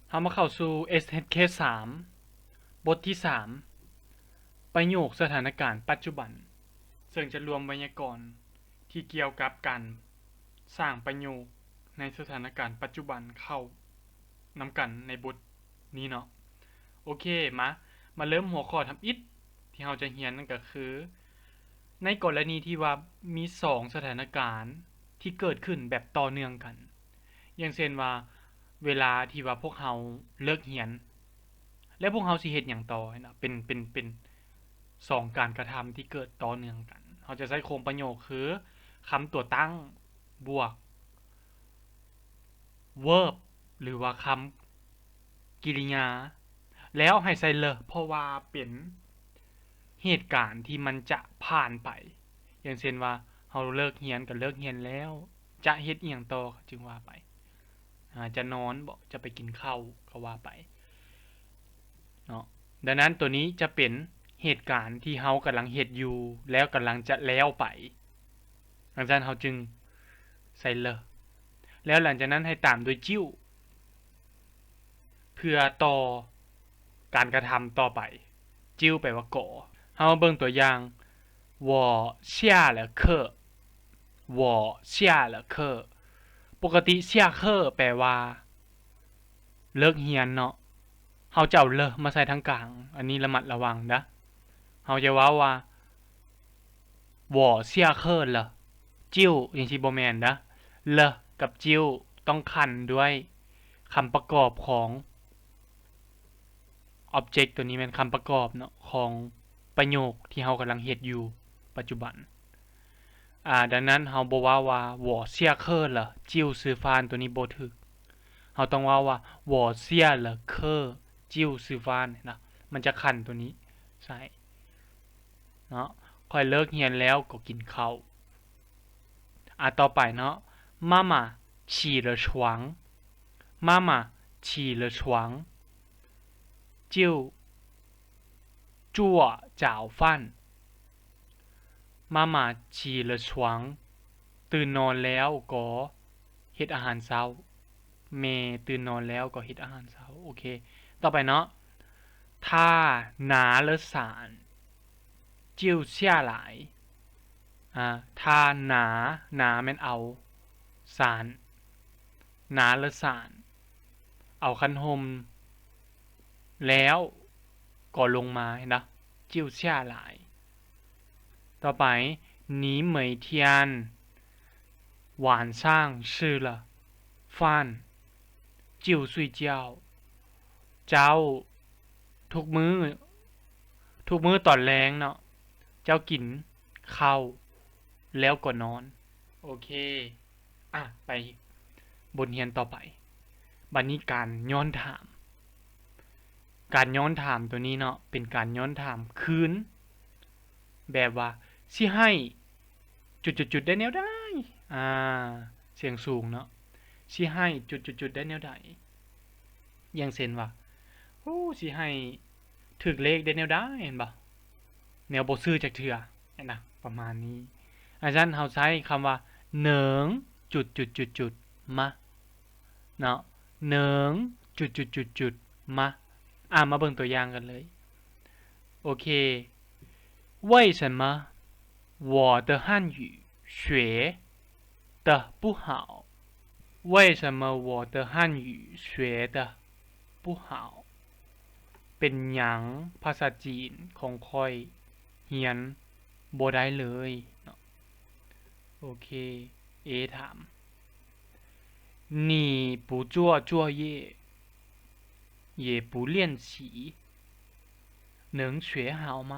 ເຮົາມາເຂົ້າສູ່ ເອສເອັດເຄ ສາມ ບົດທີ ສາມ ປະໂຫຍກສະຖານະການປັດຈຸບັນ ເຊິ່ງຈະລວມໄວຍາກອນທີ່ກ່ຽວກັບການສ້າງປະໂຫຍກໃນສະຖານະການປັດຈຸບັນເຂົ້ານຳກັນໃນບົດນີ້ເນາະ. ໂອເຄ ມາ ມາເລີ່ມຫົວຂໍ້ທຳອິດທີ່ເຮົາຈະຮຽນນັ້ນກໍຄື ໃນກໍລະນີທີ່ວ່າມີສອງສະຖານະການທີ່ເກີດຂຶ້ນແບບຕໍ່ເນື່ອງກັນ ຢ່າງເຊັ່ນວ່າ ເວລາທີ່ວ່າພວກເຮົາເລີກຮຽນ ແລ້ວພວກເຮົາຊິເຮັດຫຍັງຕໍ່ເນາະ ເປັນ ເປັນ ເປັນສອງການກະທຳທີ່ເກີດຕໍ່ເນື່ອງກັນ ເຮົາຈະໃຊ້ໂຄງປະໂຫຍກຄື ຄຳຕົວຕັ້ງ ບວກ ເວີບ ຫຼືວ່າຄຳກິລິຍາ ແລ້ວໃຫ້ໃສ່ເລີ ເພາະວ່າເປັນເຫດການທີ່ມັນຈະຜ່ານໄປ ຢ່າງເຊັ່ນວ່າ ເຮົາເລີກຮຽນກໍເລີກຮຽນແລ້ວ ຈະເຮັດອີ່ຫຍັງຕໍ່ ຈຶ່ງວ່າໄປ ອາ ຈະນອນບໍ ຈະໄປກິນເຂົ້າ ກໍວ່າໄປເນາະ. ດັ່ງນັ້ນ ໂຕນີ້ຈະເປັນເຫດການທີ່ເຮົາກຳລັງເຮັດຢູ່ ແລ້ວກຳລັງຈະແລ້ວໄປ ດັ່ງຊັ້ນເຮົາຈຶ່ງໃສ່ເລີ ແລ້ວຫຼັງຈາກນັ້ນໃຫ້ຕາມດ້ວຍຈິ້ວ ເພື່ອຕໍ່ການກະທຳຕໍ່ໄປ. ຈິ້ວແປວ່າກໍ. ເຮົາມາເບິ່ງຕົວຢ່າງ 我下了课 我下了课 ປົກກະຕິ 下课 ແປວ່າເລີກຮຽນເນາະ ເຮົາຈະເອົາເລີມາໃສ່ທາງກາງ ອັນນີ້ລະມັດລະວັງເດີ້ ເຮົາຈະເວົ້າວ່າ 我下课了 ຈິ້ວ ຈັ່ງຊີ້ບໍ່ແມ່ນເດີ້ ເລີກັບຈິ້ວຕ້ອງຂັນດ້ວຍຄຳປະກອບຂອງ object ຕົວນີ້ແມ່ນຄຳປະກອບເນາະ ຂອງປະໂຫຍກທີ່ເຮົາກຳລັງເຮັດຢູ່ປັດຈຸບັນ. ອາ ດັ່ງນັ້ນເຮົາບໍ່ເວົ້າວ່າ 我下课了 จิวซื้อฟาน ຕົວນີ້ບໍ່ຖືກ ເຮົາຕ້ອງເວົ້າວ່າ 我下了课 จิวซื้อฟาน ເຫັນນະ ມັນຈະຂັນຕົວນີ້ໃສ່ເນາະ ຂ້ອຍເລີກຮຽນແລ້ວກໍກິນເຂົ້າ. ອາ ຕໍ່ໄປເນາະ 妈妈起了床 妈妈起了床 จิว จั่ວຈາວຟັນ 妈妈起了床 ຕື່ນນອນແລ້ວກໍເຮັດອາຫານເຊົ້າ ແມ່ຕື່ນນອນແລ້ວກໍເຮັດອາຫານເຊົ້າ. ໂອເຄ ຕໍ່ໄປເນາະ 他拿了伞 จิว下来 ອາ 他拿 拿 ແມ່ນເອົາ 伞 拿了伞 ເອົາຄັນຮົ່ມ ແລ້ວກໍລົງມາ ເຫັນບໍ່? จิว下来 ຕໍ່ໄປ 你每天晚上吃了饭就睡觉 ເຈົ້າ ທຸກມື້ ທຸກມື້ຕອນແລງເນາະ ເຈົ້າກິນເຂົ້າ ແລ້ວກໍນອນ. ໂອເຄ ອາ ໄປບົດຮຽນຕໍ່ໄປ. ບັດນີ້ການຍ້ອນຖາມ ການຍ້ອນຖາມຕົວນີ້ເນາະ ເປັນການຍ້ອນຖາມຄືນ ແບບວ່າ ຊິໃຫ້ ຈຸດໆໆ ໄດ້ແນວໃດ? ອາ ສຽງສູງເນາະ ຊິໃຫ້ ຈຸດໆໆ ໄດ້ແນວໃດ? ຢ່າງເຊັ່ນວ່າ ໂອ້ ຊິໃຫ້ຖືກເລກໄດ້ແນວໃດ ເຫັນບໍ່? ແນວບໍ່ຊື່ຈັກເທື່ອ ເຫັນນະ ປະມານນີ້. ອັນຊັ້ນເຮົາໃຊ້ຄຳວ່າ 能 ຈຸດໆໆໆ 吗 ເນາະ 能 ຈຸດໆໆໆ 吗 ອາ ມາເບິ່ງຕົວຢ່າງກັນເລີຍ. ໂອເຄ 为什么我的汉语学得不好? 为什么我的汉语学得不好? ເປັນຫຍັງພາສາຈີນຂອງຂ້ອຍຮຽນບໍ່ໄດ້ເລີຍເນາະ? ໂອເຄ A ຖາມ 你不做作业 也不练习 能学好吗?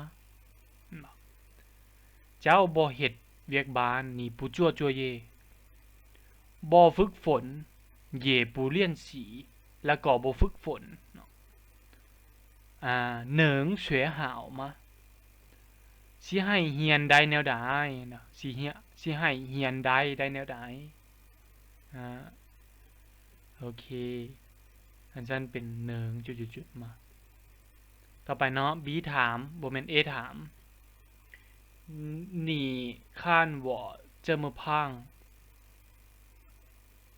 ເຈົ້າບໍ່ເຮັດວຽກບ້ານ 你不做作业 ບໍ່ຝຶກຝົນ 也不练习 ແລ້ວກໍບໍ່ຝຶກຝົນເນາະ. ອາ 能学好吗? ຊິໃຫ້ຮຽນໄດ້ແນວໃດເນາະ ຊິຮຽນ ຊິໃຫ້ຮຽນໄດ້ ໄດ້ແນວໃດ? ອາ ໂອເຄ ອັນຊັ້ນເປັນ 能 ຈຸດໆໆ 吗 ຕໍ່ໄປເນາະ B ຖາມ ບໍ່ແມ່ນ A ຖາມ 你看我这么胖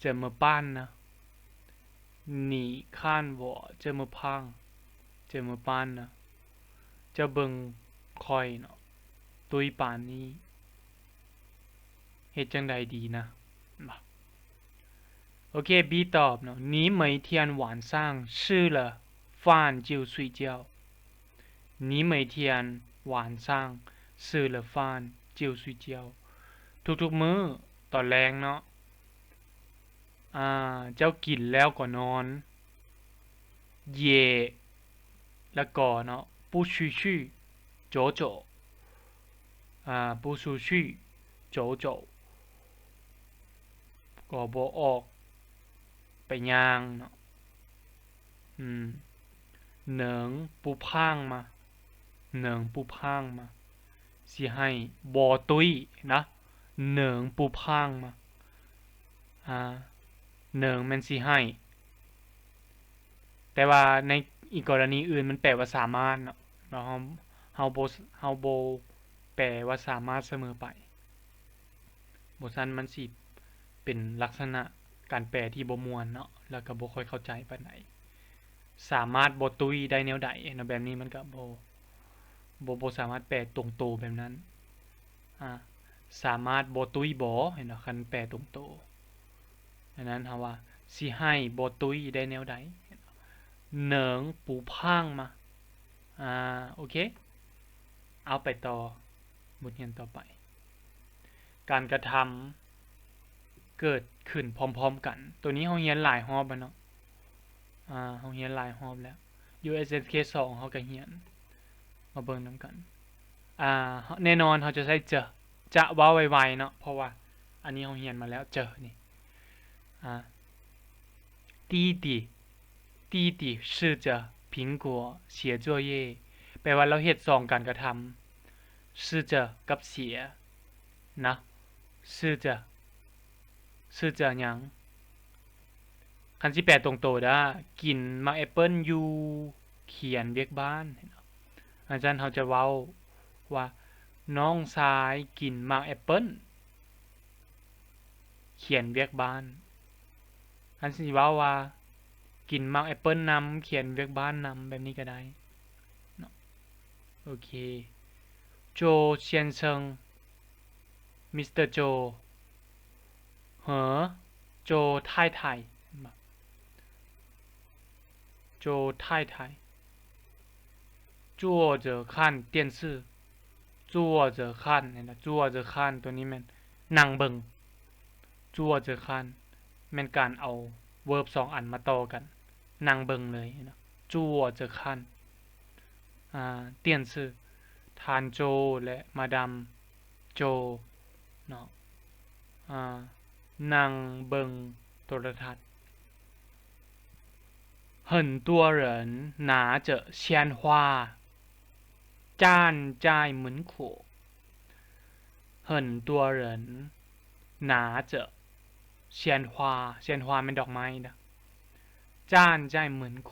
怎么办呢?你看我这么胖，这么笨呢？ ເຈົ້າເບິ່ງຂ້ອຍເນາະ ຕຸ້ຍປານນີ້ ເຮັດຈັ່ງໃດດີນະ? ໂອເຄ B ຕອບເນາະ 你每天晚上吃了饭就睡觉。 你每天晚上吃了饭就睡觉。 ທຸກໆມື້ຕອນແລງເນາະ ອ່າ ເຈົ້າກິນແລ້ວກໍນອນ 也 ແລ້ວກໍເນາະ 不出去走走 ອ່າ 不出去走走 ກໍບໍ່ອອກໄປຍ່າງເນາະ ອືມ 能不胖吗？ 能不胖吗？ ຊິໃຫ້ບໍ່ຕຸ້ຍນະ 能不胖吗？ ອ່າ 能 ແມ່ນຊິໃຫ້ ແຕ່ວ່າໃນອີກກໍລະນີອື່ນມັນແປວ່າສາມາດເນາະ ເຮົາ ເຮົາບໍ່ ເຮົາບໍ່ແປວ່າສາມາດສະເໝີໄປ ບໍ່ຊັ້ນມັນຊິເປັນລັກສະນະການແປທີ່ບໍ່ມ່ວນເນາະ ແລ້ວກໍບໍ່ຄ່ອຍເຂົ້າໃຈປານໃດ. ສາມາດບໍ່ຕຸ້ຍໄດ້ແນວໃດເນາະ ແບບນີ້ມັນກໍບໍ່ ບໍ່ ບໍ່ສາມາດແປຕົງໂຕແບບນັ້ນ. ອ່າ ສາມາດບໍ່ຕຸ້ຍບໍ່ ເຫັນບໍ່ ຄັນແປຕົງໂຕ. ອັນນັ້ນເຮົາວ່າ ຊິໃຫ້ບໍ່ຕຸ້ຍໄດ້ແນວໃດ 能不胖吗? ອ່າ ໂອເຄ ເອົາໄປຕໍ່ ບົດຮຽນຕໍ່ໄປ. ການກະທຳເກີດຂຶ້ນພ້ອມໆກັນ. ໂຕນີ້ເຮົາຮຽນຫຼາຍຮອບແລ້ວເນາະ ອ່າ ເຮົາຮຽນຫຼາຍຮອບແລ້ວ. ຢູ່ ເອສເອັສເຄ ສອງ ເຮົາກະຮຽນ ມາເບິ່ງນຳກັນ. ອ່າ ແນ່ນອນເຮົາຈະໃຊ້ ຈະ ຈະເວົ້າໄວໆເນາະ ເພາະວ່າອັນນີ້ເຮົາຮຽນມາແລ້ວ ຈະ ນີ້ ອ່າ 弟弟 弟弟试着苹果写作业 ແປວ່າລາວເຮັດສອງການກະທຳ 试着 ກັບ写 ນະ 试着 试着 ຫຍັງ? ຄັນຊິແປຕົງໂຕດາ ກິນໝາກແອັບເປິ້ນຢູ່ ຂຽນວຽກບ້ານ. ອາຈານເຮົາຈະເວົ້າວ່າ ນ້ອງຊາຍກິນໝາກແອັບເປິ້ນ ຂຽນວຽກບ້ານ. ຄັນຊິເວົ້າວ່າ ກິນໝາກແອັບເປິ້ນນຳ ຂຽນວຽກບ້ານນຳ ແບບນີ້ກໍໄດ້ເນາະ. ໂອເຄ ໂຈ 先生 ມິສເຕີ ໂຈ ເຮີ ໂຈ 太太 ເຫັນບໍ່? 坐着看电视 坐着看 ເຫັນບໍ່? 坐着看 ຕົວນີ້ແມ່ນນັ່ງເບິ່ງ 坐着看 ແມ່ນການເອົາເວີບສອງອັນມາຕໍ່ກັນ ນັ່ງເບິ່ງເລີຍ 坐着看 ອ່າ 电视 ທ່ານໂຈ ແລະ ມາດາມໂຈ ເນາະ ອ່າ ນັ່ງເບິ່ງໂທລະທັດ. 很多人拿着鲜花站在门口. 很多人拿着鲜花 鲜花 ແມ່ນດອກໄມ້ນະ 站在门口.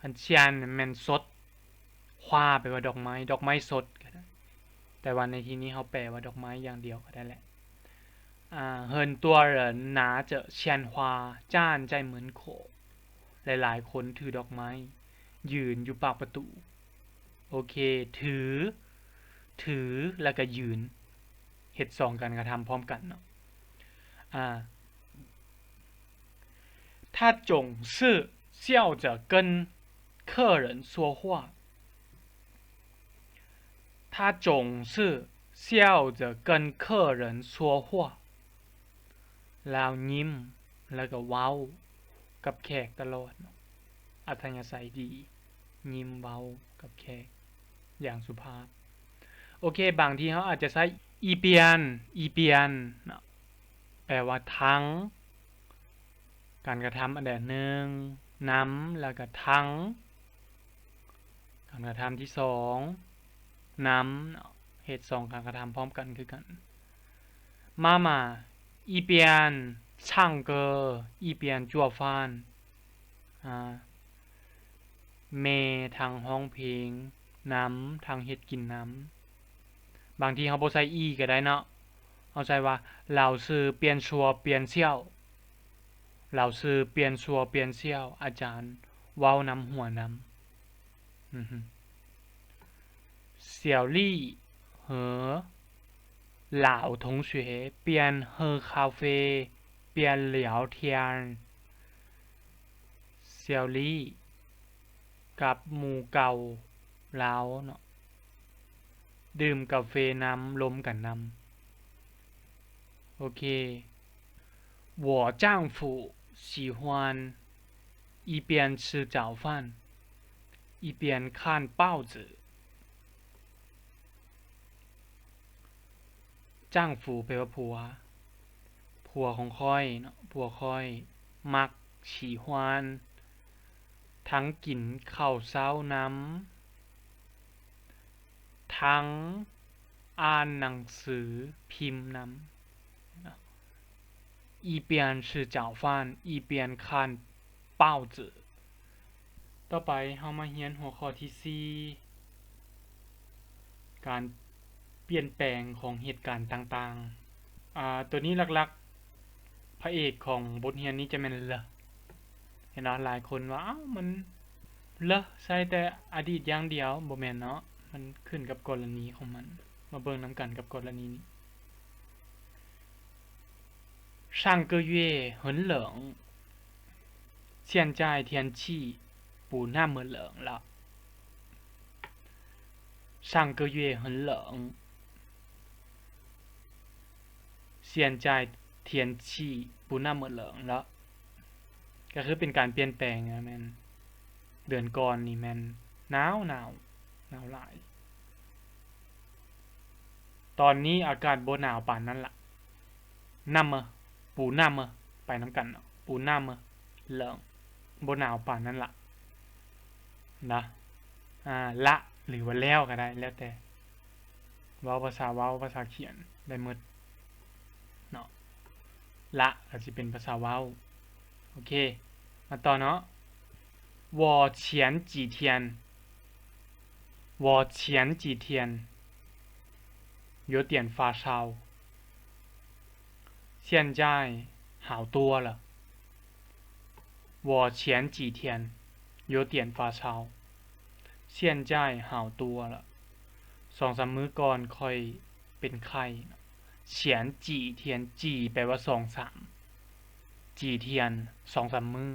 ອັນ 站 ແມ່ນສົດ 花 ແປວ່າດອກໄມ້ ດອກໄມ້ສົດກໍໄດ້ ແຕ່ວ່າໃນທີ່ນີ້ເຮົາແປວ່າດອກໄມ້ຢ່າງດຽວກໍໄດ້ແຫຼະ. ອ່າ 很多人拿着鲜花站在门口 ຫຼາຍໆຄົນຖືດອກໄມ້ ຢືນຢູ່ປາກປະຕູ. ໂອເຄ ຖື ຖື ແລ້ວກໍຢືນ ເຮັດສອງການກະທຳພ້ອມກັນເນາະ. ອ່າ 他总是笑着跟客人说话. 他总是笑着跟客人说话. ລາວຍິ້ມ ແລ້ວກໍເວົ້າກັບແຂກຕະຫຼອດເນາະ ອັດທະຍາໄສດີ ຍິ້ມເວົ້າກັບແຂກຢ່າງສຸພາບ. ໂອເຄ ບາງທີເຮົາອາດຈະໃຊ້ 一边 一边 ເນາະ ແປວ່າທັງ ການກະທຳອັນໃດອັນໜຶ່ງ ນຳ ແລ້ວກໍທັງ ການກະທຳທີສອງ ນຳ ເນາະ ເຮັດສອງການກະທຳພ້ອມກັນຄືກັນ. 妈妈一边唱歌一边做饭. ອ່າ ແມ່ທັງຮ້ອງເພງນຳ ທັງເຮັດກິນນຳ. ບາງທີເຮົາບໍ່ໃສ່ 一 ກໍໄດ້ເນາະ ເຮົາໃສ່ວ່າ 老师边说边笑. ລາວຊື່ປ່ຽນຊົ່ວປ່ຽນຊ່ຽວ, ອາຈານເວົ້ານຳຫົວນຳ. ອືຮຶ 小丽和老同学边喝咖啡边聊天。 小丽 ກັບໝູ່ເກົ່າລາວເນາະ ດື່ມກາເຟນຳ ລົມກັນນຳ. ໂອເຄ 我丈夫喜欢一边吃早饭一边看报纸。 丈夫 ແປວ່າຜົວ, ຜົວຂອງຂ້ອຍເນາະ, ຜົວຂ້ອຍມັກ 喜欢 ທັງກິນເຂົ້າເຊົ້ານຳ ທັງອ່ານໜັງສືພິມນຳ. 一边吃早饭一边看报纸。 ຕໍ່ໄປເຮົາມາຮຽນຫົວຂໍ້ທີສີ່ ການປ່ຽນແປງຂອງເຫດການຕ່າງໆ. ອາ ຕົວນີ້ຫຼັກໆ ພະເອກຂອງບົດຮຽນນີ້ຈະແມ່ນ ລະ ເຫັນບໍ່? ຫຼາຍຄົນວ່າ ອ້າວ ມັນ ລະ ໃຊ້ແຕ່ອະດີດຢ່າງດຽວ. ບໍ່ແມ່ນເນາະ, ມັນຂຶ້ນກັບກໍລະນີຂອງມັນ. ມາເບິ່ງນຳກັນກັບກໍລະນີນີ້. 上个月很冷，现在天气不那么冷了。上个月很冷，现在天气不那么冷了。 ກໍຄືເປັນການປ່ຽນແປງນະ ແມ່ນເດືອນກ່ອນນີ້ແມ່ນໜາວໆ ໜາວຫຼາຍ. ຕອນນີ້ອາກາດບໍ່ໜາວປານນັ້ນລະ. 那么 不那么 ໄປນຳກັນເນາະ 不那么冷 ບໍ່ໜາວປານນັ້ນລະນະ. ອາ ລະ ຫຼືວ່າແລ້ວກໍໄດ້ ແລ້ວແຕ່ ເວົ້າພາສາເວົ້າ ພາສາຂຽນໄດ້ໝົດເນາະ. ລະ ກໍຊິເປັນພາສາເວົ້າ. ໂອເຄ ມາຕໍ່ເນາະ. 我前几天 我前几天有点发烧，现在好多了。我前几天有点发烧，现在好多了。 ສອງສາມມື້ກ່ອນຂ້ອຍເປັນໄຂ້. 前几天 几 ແປວ່າສອງສາມ 几天 ສອງສາມມື້.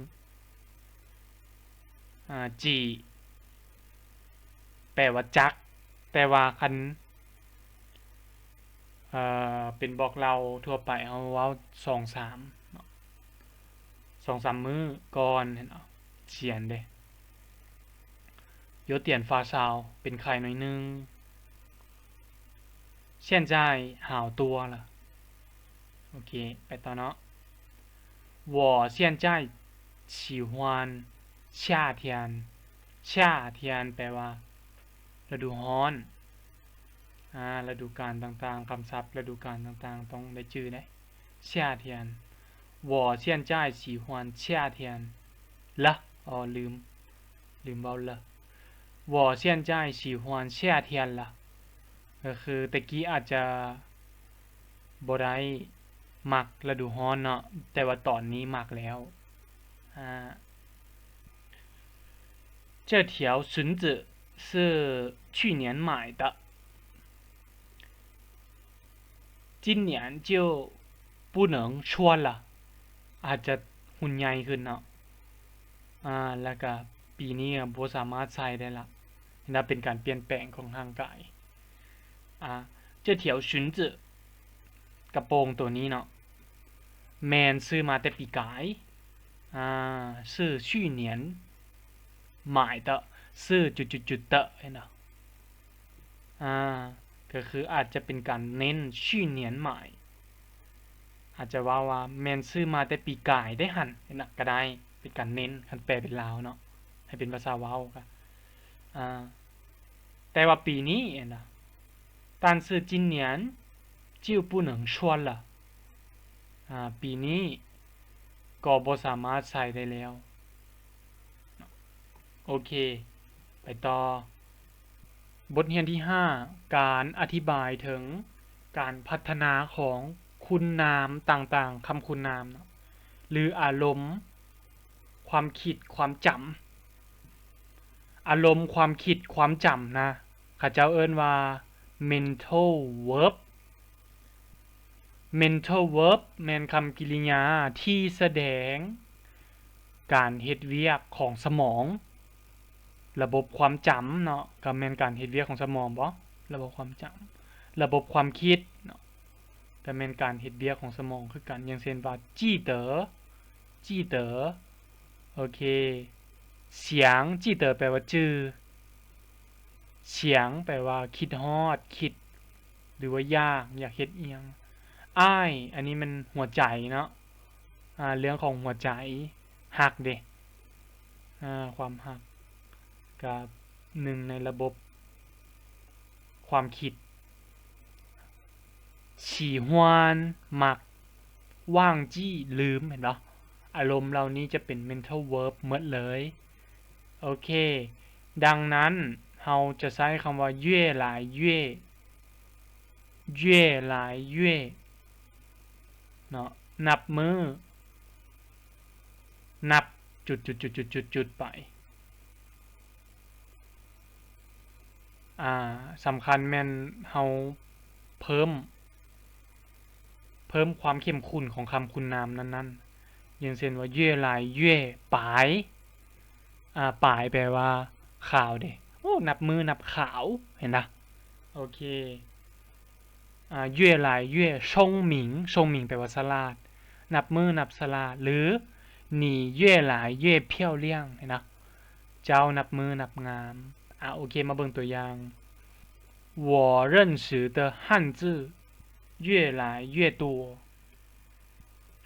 ອາ 几 ແປວ່າຈັກ ແຕ່ວ່າຄັນ ເອີ ເປັນບອກເລົ່າທົ່ວໄປ ເຮົາເວົ້າສອງສາມເນາະ ສອງສາມມື້ກ່ອນ ເຫັນບໍ່? 前 ເດ້ 有点发烧 ເປັນໄຂ້ໜ້ອຍໜຶ່ງ. 现在好多了. ໂອເຄ ໄປຕໍ່ເນາະ. 我现在喜欢夏天. 夏天 ແປວ່າ ລະດູຮ້ອນ. ອາ ລະດູການຕ່າງໆ ຄຳສັບລະດູການຕ່າງໆ ຕ້ອງໄດ້ຈື່ເດ້. 夏天. 我现在喜欢夏天了. ອໍ ລືມ ລືມເວົ້າລະ. 我现在喜欢夏天了. ກໍຄືແຕ່ກີ້ອາດຈະບໍ່ໄດ້ມັກລະດູຮ້ອນເນາະ ແຕ່ວ່າຕອນນີ້ມັກແລ້ວ. ອາ 这条裙子是去年买的，今年就不能穿了. ອາດຈະຫຸ່ນໃຫຍ່ຂຶ້ນເນາະ ອາ ແລ້ວກະປີນີ້ກໍບໍ່ສາມາດໃສ່ໄດ້ລະ ເຫັນວ່າເປັນການປ່ຽນແປງຂອງຮ່າງກາຍ. ອາ 这条裙子 ກະໂປງໂຕນີ້ເນາະ ແມ່ນຊື້ມາແຕ່ປີກາຍ. ອາ 是去年买的 是จุดจุดจุด เห็นบ่? ອາ ກໍຄືອາດຈະເປັນການເນັ້ນ 去年买 ອາດຈະເວົ້າວ່າແມ່ນຊື້ມາແຕ່ປີກາຍເດ້ຫັ້ນ ເຫັນນະ ກໍໄດ້ ເປັນການເນັ້ນ ຄັນແປເປັນລາວເນາະ ໃຫ້ເປັນພາສາເວົ້າກໍ ອາ ແຕ່ວ່າປີນີ້ ເຫັນນະ 但是今年就不能穿了. ອາ ປີນີ້ກໍບໍ່ສາມາດໃສ່ໄດ້ແລ້ວ. ໂອເຄ ໄປຕໍ່. ບົດຮຽນທີຫ້າ ການອະທິບາຍເຖິງການພັດທະນາຂອງຄຸນນາມຕ່າງໆ ຄຳຄຸນນາມເນາະ. ຫຼື ອາລົມ, ຄວາມຄິດ, ຄວາມຈຳ. ອາລົມ, ຄວາມຄິດ, ຄວາມຈຳນະ ເຂົາເຈົ້າເອີ້ນວ່າ mental verb. mental verb ແມ່ນຄຳກິລິຍາທີ່ສະແດງການເຮັດວຽກຂອງສະໝອງ, ລະບົບຄວາມຈຳເນາະ ກໍແມ່ນການເຮັດວຽກຂອງສະໝອງບໍ? ລະບົບຄວາມຈຳ, ລະບົບຄວາມຄິດເນາະ ກໍແມ່ນການເຮັດວຽກຂອງສະໝອງຄືກັນ. ຢ່າງເຊັ່ນວ່າ ຈີເຕີ, ຈີເຕີ, ໂອເຄ. ສຽງ, ຈີເຕີ ແປວ່າຈື່, ສຽງ ແປວ່າຄິດຮອດ, ຄິດ ຫຼືວ່າຢາກ, ຢາກເຮັດອີ່ຫຍັງ. ອ້າຍ, ອັນນີ້ແມ່ນຫົວໃຈເນາະ, ອາ, ເລື່ອງຂອງຫົວໃຈ, ຮັກເດ, ອາ, ຄວາມຮັກ ກໍໜຶ່ງໃນລະບົບຄວາມຄິດ. 喜欢, ມັກ, 忘记, ລືມ, ເຫັນບໍ່? ອາລົມເຫຼົ່ານີ້ຈະເປັນ mental verb ໝົດເລີຍ. ໂອເຄ, ດັ່ງນັ້ນເຮົາຈະໃຊ້ຄຳວ່າ 越来越, 越来越 ເນາະ, ນັບມື້, ນັບ ຈຸດໆໆໆໆ ໄປ. ອ່າ ສຳຄັນແມ່ນເຮົາເພີ່ມ, ເພີ່ມຄວາມເຂັ້ມຂຸ້ນຂອງຄຳຄຸນນາມນັ້ນໆ. ຢ່າງເຊັ່ນວ່າ 越来越白, ອາ 白 ແປວ່າຂາວເດ. ໂອ້ ນັບມື້ນັບຂາວ, ເຫັນນະ? ໂອເຄ. ອ່າ 越来越聪明, 聪明 ແປວ່າສະຫຼາດ, ນັບມື້ນັບສະຫຼາດ ຫຼື 你越来越漂亮 ເຫັນນະ? ເຈົ້ານັບມື້ນັບງາມ. ອ່າ ໂອເຄ, ມາເບິ່ງຕົວຢ່າງ. 我认识的汉字越来越多.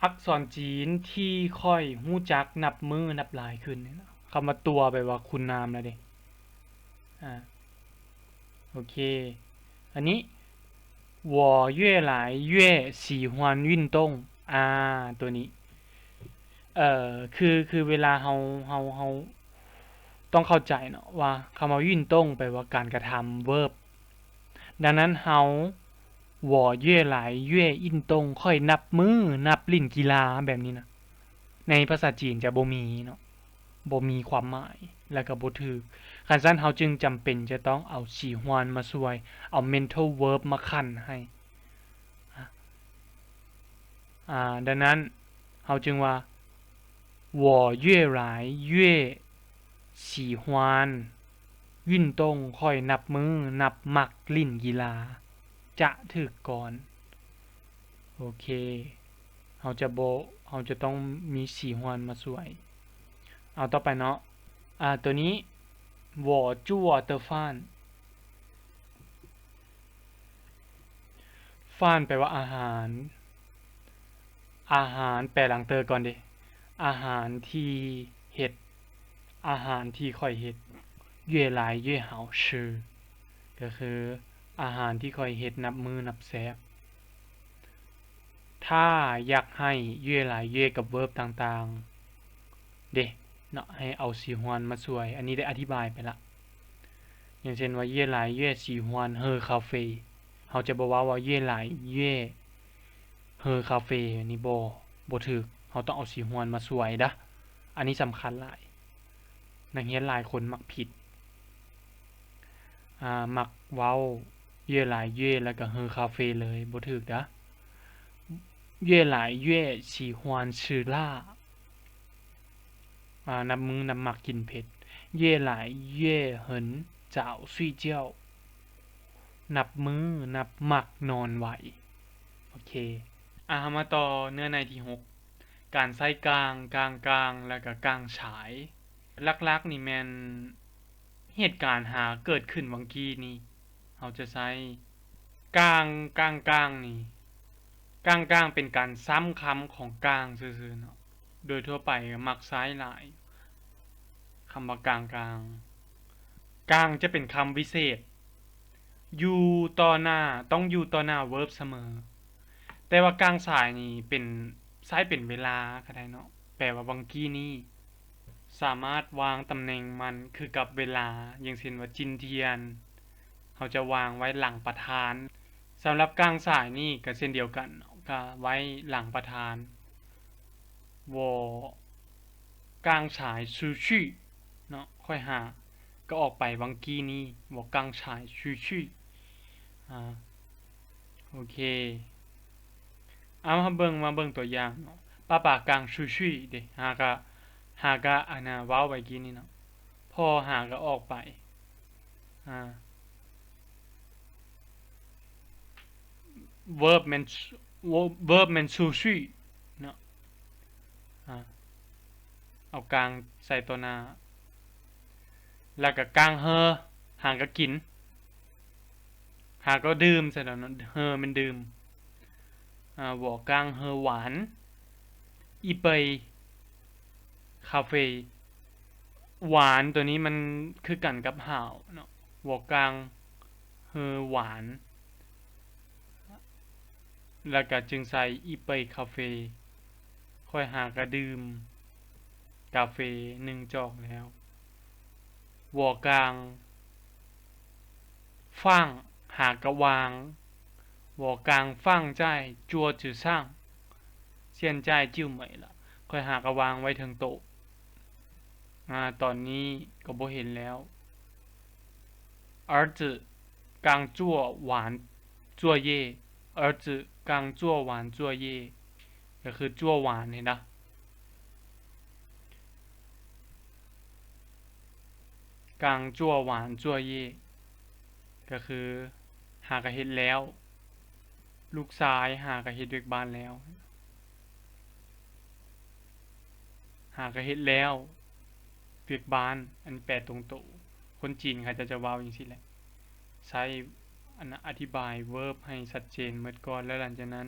ອັກສອນຈີນທີ່ຂ້ອຍຮູ້ຈັກນັບມື້ນັບຫຼາຍຂຶ້ນ. ຄຳວ່າ ตัว ແປວ່າຄຸນນາມນະເດ. ອ່າ ໂອເຄ. ອັນນີ້ 我越来越喜欢运动. ອ່າ ຕົວນີ້ ເອີ ຄື ຄືເວລາເຮົາ ເຮົາ ເຮົາຕ້ອງເຂົ້າໃຈເນາະວ່າ ຄຳວ່າ 运动 ແປວ່າການກະທຳ verb. ດັ່ງນັ້ນເຮົາ 我越来越运动 ຂ້ອຍນັບມື້ນັບຫຼິ້ນກິລາ ແບບນີ້ນະ. ໃນພາສາຈີນຈະບໍ່ມີເນາະ, ບໍ່ມີຄວາມໝາຍ ແລ້ວກໍບໍ່ຖືກ. ຄັນຊັ້ນເຮົາຈຶ່ງຈຳເປັນຈະຕ້ອງເອົາ 喜欢 ມາຊ່ວຍ, ເອົາ mental verb ມາຂັນໃຫ້. ອ່າ ດັ່ງນັ້ນເຮົາຈຶ່ງວ່າ 我越来越喜欢运动 ຂ້ອຍນັບມື້ນັບມັກຫຼິ້ນກິລາ ຈະຖືກກ່ອນ. ໂອເຄ, ເຮົາຈະບໍ່, ເຮົາຈະຕ້ອງມີ 喜欢 ມາຊ່ວຍ. ເອົາ ຕໍ່ໄປເນາະ, ອ່າ ຕົວນີ້ 我做的饭. 饭 ແປວ່າອາຫານ, ອາຫານ ແປຫຼັງເຕີກ່ອນເດ, ອາຫານທີ່ເຮັດ, ອາຫານທີ່ຂ້ອຍເຮັດ. 越来越好吃 ກໍຄືອາຫານທີ່ຂ້ອຍເຮັດນັບມື້ນັບແຊບ. ຖ້າຢາກໃຫ້ 越来越 ກັບ verb ຕ່າງໆ ເດ້ເນາະ, ໃຫ້ເອົາ 喜欢 ມາຊ່ວຍ. ອັນນີ້ໄດ້ອະທິບາຍໄປລະ. ຢ່າງເຊັ່ນວ່າ 越来越喜欢喝咖啡 ເຮົາຈະບໍ່ເວົ້າວ່າ 越来越喝咖啡 ອັນນີ້ບໍ່, ບໍ່ຖືກ. ເຮົາຕ້ອງເອົາ 喜欢 ມາຊ່ວຍເດີ້. ອັນນີ້ສຳຄັນຫຼາຍ. ນັກຮຽນຫຼາຍຄົນມັກຜິດ, ອ່າ, ມັກເວົ້າ 越来越 ແລ້ວກໍ 喝咖啡 ເລີຍ, ບໍ່ຖືກເດີ້. 越来越喜欢吃辣 ອ່າ, ນັບມື້ນັບມັກກິນເຜັດ. 越来越很早睡觉 ນັບມື້ນັບມັກນອນໄວ. ໂອເຄ, ອ່າ, ເຮົາມາຕໍ່ເນື້ອໃນທີຫົກ, ການໃຊ້ກາງ, ກາງກາງ ແລ້ວກໍກາງສາຍ. ຫຼັກໆນີ້ແມ່ນເຫດການຫາເກີດຂຶ້ນຫວ່າງກີ້ນີ້. ເຮົາຈະໃຊ້ກາງ, ກາງກາງນີ້, ກາງກາງເປັນການຊ້ຳຄຳຂອງກາງຊື່ໆເນາະ. ໂດຍທົ່ວໄປມັກໃຊ້ຫຼາຍ ຄຳວ່າກາງກາງ. ກາງຈະເປັນຄຳວິເສດ ຢູ່ຕໍ່ໜ້າ, ຕ້ອງຢູ່ຕໍ່ໜ້າ verb ສະເໝີ. ແຕ່ວ່າກາງສາຍນີ້ເປັນ, ໃຊ້ເປັນເວລາກໍໄດ້ເນາະ, ແປວ່າຫວ່າງກີ້ນີ້. ສາມາດວາງຕຳແໜ່ງມັນຄືກັບເວລາ, ຢ່າງເຊັ່ນວ່າ 今天 ເຮົາຈະວາງໄວ້ຫຼັງປະທານ. ສຳລັບກາງສາຍນີ້ກໍເຊັ່ນດຽວກັນ, ກໍໄວ້ຫຼັງປະທານ.我刚才出去 ເນາະ ຂ້ອຍຫາກໍອອກໄປຫວ່າງກີ້ນີ້ 我刚才出去 ອາ ໂອເຄ ເອົາ ມາເບິ່ງ ມາເບິ່ງຕົວຢ່າງເນາະ 爸爸刚出去 ເດ້ ຫາກະ ຫາກະ ອັນນ່າ ເວົ້າໄປກີ້ນີ້ເນາະ ພໍ່ຫາກະອອກໄປ ອາ verb ແມ່ນ verb ແມ່ນ 出去 ເນາະ ອາ ເອົາ刚ໃສ່ຕໍ່ໜ້າ ແລ້ວກະ刚喝 ຫາກະກິນ ຫາກະດື່ມໃສ່ແລ້ວເນາະ 喝ແມ່ນດື່ມ ອາ 我刚喝完一杯咖啡 หวาน ຕົວນີ້ມັນຄືກັນກັບຫາວເນາະ 我刚喝完 ແລ້ວກະຈຶ່ງໃສ່一杯咖啡 ຂ້ອຍຫາກະດື່ມກາເຟໜຶ່ງຈອກແລ້ວ 我刚放 ຫາກະວາງ 我刚放在桌子上 现在就没了 ຂ້ອຍຫາກະວາງໄວ້ເທິງໂຕະ ອາ ຕອນນີ້ກໍບໍ່ເຫັນແລ້ວ 儿子刚做完作业 儿子刚做完作业 ກໍຄື做完 ເຫັນບໍ່? 刚做完作业 ກໍຄືຫາກະເຮັດແລ້ວ ລູກຊາຍຫາກະເຮັດວຽກບ້ານແລ້ວ ຫາກະເຮັດແລ້ວ ວຽກບ້ານ ອັນແປຕົງໂຕ ຄົນຈີນເຂົາເຈົ້າຈະເວົ້າຈັ່ງຊີ້ແຫຼະ ໃຊ້ ອັນ ອະທິບາຍ verb ໃຫ້ຊັດເຈນໝົດກ່ອນ ແລ້ວຫຼັງຈາກນັ້ນ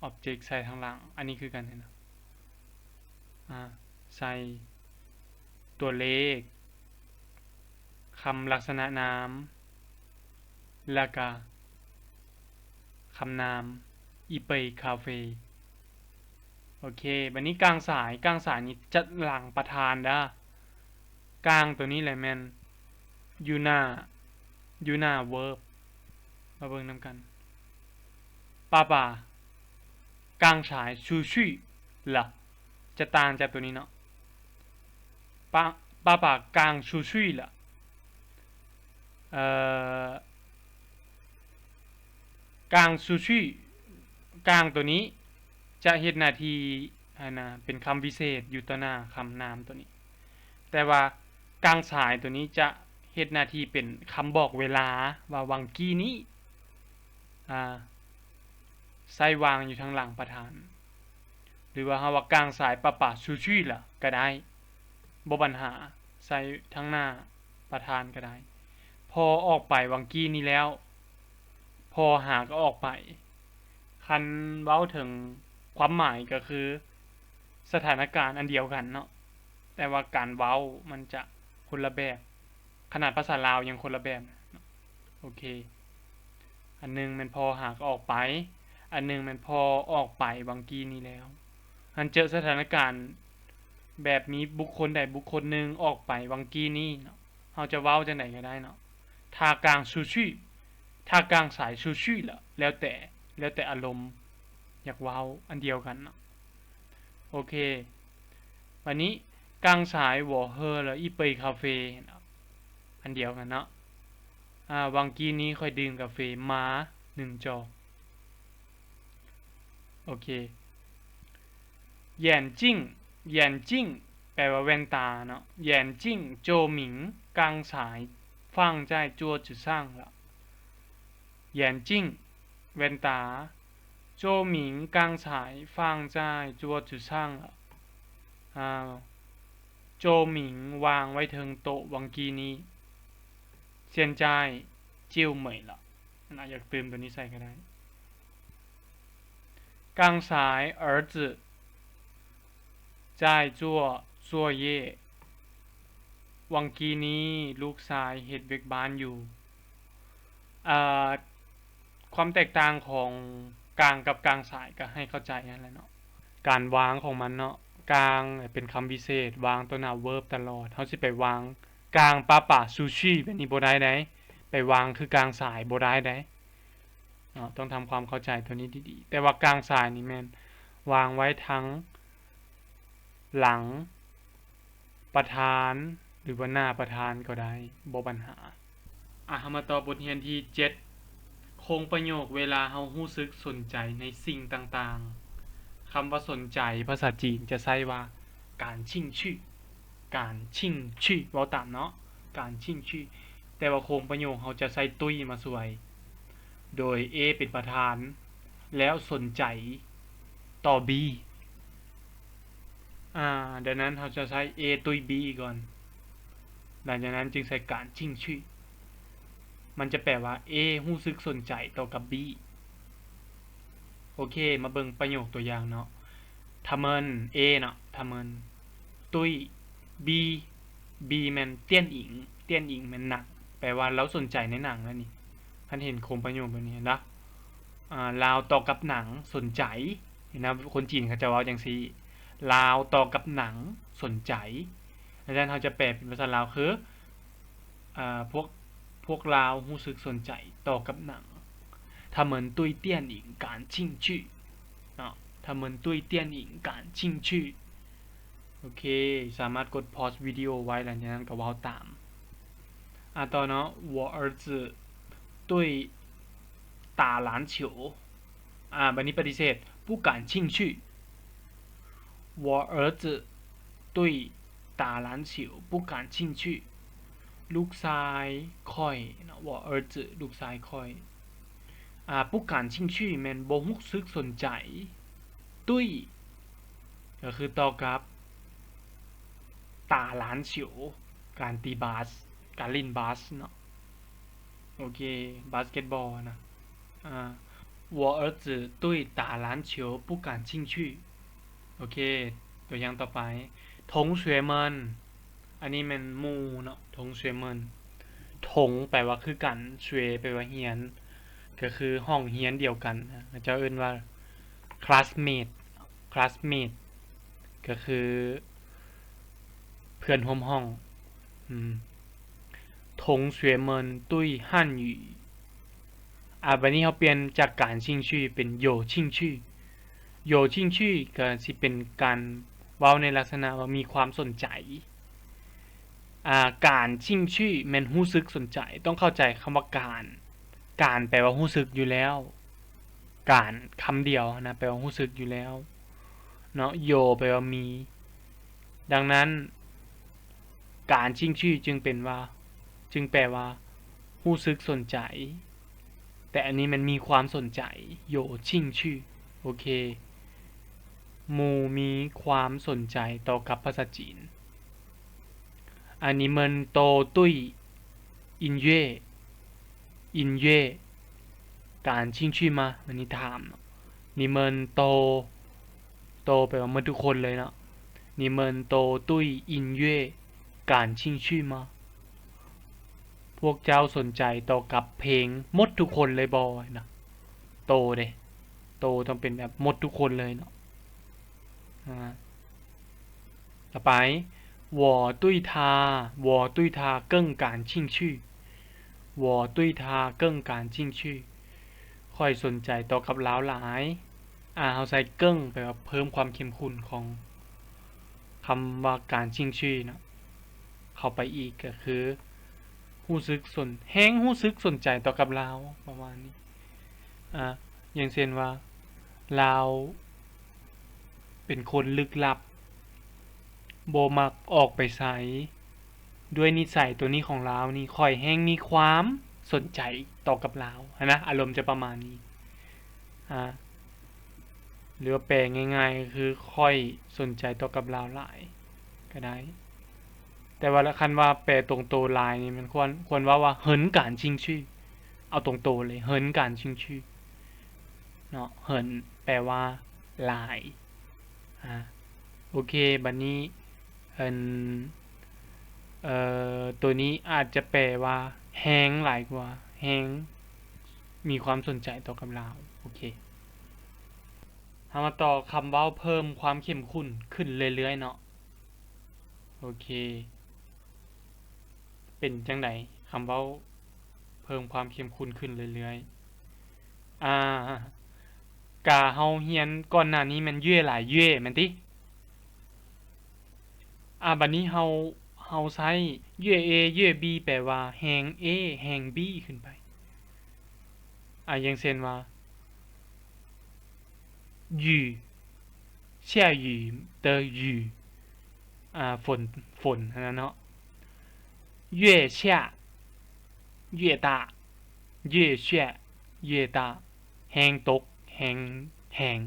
object ໃສ່ທາງຫຼັງ ອັນນີ້ຄືກັນນະ ອາ ໃສ່ຕົວເລກ ຄຳລັກສະນະນາມ ແລ້ວກະຄຳນາມ 一杯咖啡 ໂອເຄ ບາດນີ້刚才 刚才ນີ້ຈະຫຼັງປະທານເດີ້ 刚ຕົວນີ້ແຫຼະແມ່ນຢູ່ໜ້າ ຢູ່ໜ້າ verb ມາເບິ່ງນຳກັນ 爸爸刚才出去了 ຈະຕ່າງຈາກຕົວນີ້ເນາະ 爸爸刚出去了 ເອີ 刚出去 刚ຕົວນີ້ຈະເຮັດໜ້າທີ່ ອັນນ່າ ເປັນຄຳວິເສດຢູ່ຕໍ່ໜ້າຄຳນາມຕົວນີ້ ແຕ່ວ່າ刚才ຕົວນີ້ຈະເຮັດໜ້າທີ່ເປັນຄຳບອກເວລາ ວ່າຫວ່າງກີ້ນີ້ ອາ ໃຊ້ວາງຢູ່ທາງຫຼັງປະທານ ຫຼືວ່າເຮົາວ່າ刚才爸爸出去了 ກໍໄດ້ ບໍ່ບັນຫາ ໃສ່ທາງໜ້າປະທານກໍໄດ້ ພໍ່ອອກໄປຫວ່າງກີ້ນີ້ແລ້ວ ພໍ່ຫາກໍອອກໄປ ຄັນເວົ້າເຖິງຄວາມໝາຍກໍຄືສະຖານະການອັນດຽວກັນເນາະ ແຕ່ວ່າການເວົ້າມັນຈະຄົນລະແບບ ຂະໜາດພາສາລາວຍັງຄົນລະແບບ ໂອເຄ ອັນໜຶ່ງແມ່ນພໍ່ຫາກໍອອກໄປ ອັນໜຶ່ງແມ່ນພໍ່ອອກໄປຫວ່າງກີ້ນີ້ແລ້ວ ອັນເຈີສະຖານະການແບບມີບຸກຄົນໃດບຸກຄົນໜຶ່ງອອກໄປຫວ່າງກີ້ນີ້ເນາະ ເຮົາຈະເວົ້າຈັ່ງໃດກໍໄດ້ເນາະ 他刚出去 他刚才出去了 ແລ້ວແຕ່ ແລ້ວແຕ່ອາລົມ ຢາກເວົ້າ ອັນດຽວກັນເນາະ ໂອເຄ ບາດນີ້ 刚才我喝了一杯咖啡 ອັນດຽວກັນເນາະ ອາ ຫວ່າງກີ້ນີ້ຂ້ອຍດື່ມກາເຟມາໜຶ່ງຈອກ ໂອເຄ 眼镜 眼镜 ແປວ່າແວ່ນຕາເນາະ 眼镜 周明刚才放在桌子上了 眼镜 ແວ່ນຕາ 周明刚才放在桌子上了 ອາ ໂຈໝິງວາງໄວ້ເທິງໂຕະຫວ່າງກີ້ນີ້ 现在就没了 ນະ ຢາກຕື່ມໂຕນີ້ໃສ່ກໍໄດ້ 刚才儿子 在做作业 ຫວ່າງກີ້ນີ້ລູກຊາຍເຮັດວຽກບ້ານຢູ່ ເອີ ຄວາມແຕກຕ່າງຂອງ刚ກັບ刚才ກໍໃຫ້ເຂົ້າໃຈຫັ້ນແຫຼະເນາະ ການວາງຂອງມັນເນາະ 刚ເປັນຄຳວິເສດ ວາງຕໍ່ໜ້າ verb ຕະຫຼອດ ເຮົາຊິໄປວາງ刚爸爸出去ແບບນີ້ບໍ່ໄດ້ໃດ ໄປວາງຄື刚才ບໍ່ໄດ້ໃດ ເນາະ ຕ້ອງທຳຄວາມເຂົ້າໃຈໂຕນີ້ດີໆ ແຕ່ວ່າ刚才ນີ້ແມ່ນວາງໄວ້ທັງ ຫຼັງປະທານ ຫຼືວ່າໜ້າປະທານກໍໄດ້ ບໍ່ບັນຫາ. ອາ ເຮົາມາຕໍ່ບົດຮຽນທີເຈັດ ໂຄງປະໂຫຍກເວລາເຮົາຮູ້ສຶກສົນໃຈໃນສິ່ງຕ່າງໆ. ຄຳວ່າສົນໃຈ ພາສາຈີນຈະໃຊ້ວ່າ 感兴趣 感兴趣 ເວົ້າຕາມເນາະ 感兴趣 ແຕ່ວ່າໂຄງປະໂຫຍກເຮົາຈະໃຊ້ตุ้ຍມາຊ່ວຍ ໂດຍ A ເປັນປະທານ ແລ້ວສົນໃຈຕໍ່ B ອາ ດັ່ງນັ້ນເຮົາຈະໃຊ້ A ຕຸ້ຍ B ກ່ອນ ຫຼັງຈາກນັ້ນຈຶ່ງໃຊ້ 感兴趣 ມັນຈະແປວ່າ A ຮູ້ສຶກສົນໃຈຕໍ່ກັບ B. ໂອເຄ ມາເບິ່ງປະໂຫຍກຕົວຢ່າງເນາະ 他们 A ເນາະ 他们 ຕຸ້ຍ B B ແມ່ນ 电影 电影 ແມ່ນໜັງ ແປວ່າລາວສົນໃຈໃນໜັງນັ້ນນີ້. ທ່ານເຫັນໂຄງປະໂຫຍກແບບນີ້ເຫັນບໍ່? ອາ ລາວຕໍ່ກັບໜັງ ສົນໃຈ ເຫັນນະ ຄົນຈີນເຂົາຈະເວົ້າຈັ່ງຊີ້ ລາວຕໍ່ກັບໜັງ ສົນໃຈ. ດັ່ງນັ້ນເຮົາຈະແປເປັນພາສາລາວຄື ອາ ພວກ ພວກລາວຮູ້ສຶກສົນໃຈຕໍ່ກັບໜັງ 他们对电影感兴趣 ເນາະ 他们对电影感兴趣. ໂອເຄ ສາມາດກົດ pause ວິດີໂອໄວ້ ຫຼັງຈາກນັ້ນກໍເວົ້າຕາມ. ອາ ຕໍ່ເນາະ 我儿子对打篮球 ອາ ບັດນີ້ປະຕິເສດ 不感兴趣 我儿子对打篮球不感兴趣 ລູກຊາຍຂ້ອຍເນາະ 我儿子 ລູກຊາຍຂ້ອຍ. ອາ 不感兴趣 ແມ່ນບໍ່ຮູ້ສຶກສົນໃຈ 对 ກໍຄືຕໍ່ກັບ 打篮球 ການຕີບາສ ການຫຼິ້ນບາສເນາະ ໂອເຄ ບາສເກັດບອລນະ. ອາ 我儿子对打篮球不感兴趣. ໂອເຄ ຕົວຢ່າງຕໍ່ໄປ 同学们 ອັນນີ້ແມ່ນໝູ່ເນາະ 同学们 同 ແປວ່າຄືກັນ 学 ແປວ່າຮຽນ ກໍຄືຫ້ອງຮຽນດຽວກັນ ເຂົາເຈົ້າເອີ້ນວ່າ classmate classmate ກໍຄືເພື່ອນຮ່ວມຫ້ອງ. ອືມ 同学们对汉语 ອາ ບັດນີ້ເຮົາປ່ຽນຈາກ 感兴趣 ເປັນ 有兴趣 有兴趣 ກໍຊິເປັນການເວົ້າໃນລັກສະນະວ່າມີຄວາມສົນໃຈ. ອາ 感兴趣 ແມ່ນຮູ້ສຶກສົນໃຈ ຕ້ອງເຂົ້າໃຈຄຳວ່າ 感 感 ແປວ່າຮູ້ສຶກຢູ່ແລ້ວ 感 ຄຳດຽວນະ ແປວ່າຮູ້ສຶກຢູ່ແລ້ວເນາະ 有 ແປວ່າມີ. ດັ່ງນັ້ນ 感兴趣 ຈຶ່ງເປັນວ່າ ຈຶ່ງແປວ່າຮູ້ສຶກສົນໃຈ ແຕ່ອັນນີ້ແມ່ນມີຄວາມສົນໃຈ 有兴趣. ໂອເຄ ໝູ່ມີຄວາມສົນໃຈຕໍ່ກັບພາສາຈີນ. ອາ 你们都对音乐 音乐感兴趣吗 ອັນນີ້ຖາມເນາະ 你们都 都 ແປວ່າໝົດທຸກຄົນເລີຍເນາະ 你们都对音乐感兴趣吗 ພວກເຈົ້າສົນໃຈຕໍ່ກັບເພງໝົດທຸກຄົນເລີຍບໍ່ນະ 都 ເດ້ 都 ຕ້ອງເປັນແບບໝົດທຸກຄົນເລີຍເນາະ. ອາ ຕໍ່ໄປ 我对他 我对他更感兴趣 我对他更感兴趣 ຂ້ອຍສົນໃຈຕໍ່ກັບລາວຫຼາຍ. ອາ ເຮົາໃສ່ 更 ແປວ່າເພີ່ມຄວາມເຂັ້ມຂຸ້ນຂອງຄຳວ່າ 感兴趣 ເນາະ ເຂົ້າໄປອີກ ກໍຄືຮູ້ສຶກສົນ ແຮງຮູ້ສຶກສົນໃຈຕໍ່ກັບລາວ ປະມານນີ້. ອາ ຢ່າງເຊັ່ນວ່າ ລາວເປັນຄົນລຶກລັບ ບໍ່ມັກອອກໄປໃສ ດ້ວຍນິໄສໂຕນີ້ຂອງລາວນີ້ ຂ້ອຍແຮງມີຄວາມສົນໃຈຕໍ່ກັບລາວຫັ້ນນະ ອາລົມຈະປະມານນີ້. ອາ ຫຼືວ່າແປງ່າຍໆ ກໍຄື ຂ້ອຍສົນໃຈຕໍ່ກັບລາວຫຼາຍກໍໄດ້ ແຕ່ວ່າລະ ຄັນວ່າແປຕົງໂຕຫຼາຍນີ້ ມັນຄວນ ຄວນເວົ້າວ່າ 很感兴趣 ເອົາຕົງໂຕເລີຍ 很感兴趣 ເນາະ 很 ແປວ່າຫຼາຍ. ອາ ໂອເຄ ບັດນີ້ ອັນ ເອີ ໂຕນີ້ອາດຈະແປວ່າແຮງຫຼາຍກວ່າ ແຮງມີຄວາມສົນໃຈຕໍ່ກັບລາວ. ໂອເຄ ເຮົາມາຕໍ່ຄຳເວົ້າເພີ່ມຄວາມເຂັ້ມຂຸ້ນຂຶ້ນເລື້ອຍໆເນາະ. ໂອເຄ ເປັນຈັ່ງໃດ ຄຳເວົ້າເພີ່ມຄວາມເຂັ້ມຂຸ້ນຂຶ້ນເລື້ອຍໆ? ອາ ກະເຮົາຮຽນກ່ອນໜ້ານີ້ແມ່ນ ເຢຍຫຼາຍ ເຢຍ ແມ່ນຕິ? ອາ ບັດນີ້ເຮົາ ເຮົາໃຊ້ ເຢ ເອ ເຢ ບີ ແປວ່າແຮງ A ແຮງ B ຂຶ້ນໄປ. ອາ ຢ່າງເຊັ່ນວ່າ 雨 下雨的雨 ອາ ຝົນ ຝົນຫັ້ນນະເນາະ. 越下 越大 越下 越大 ແຮງຕົກ ແຮງ ແຮງ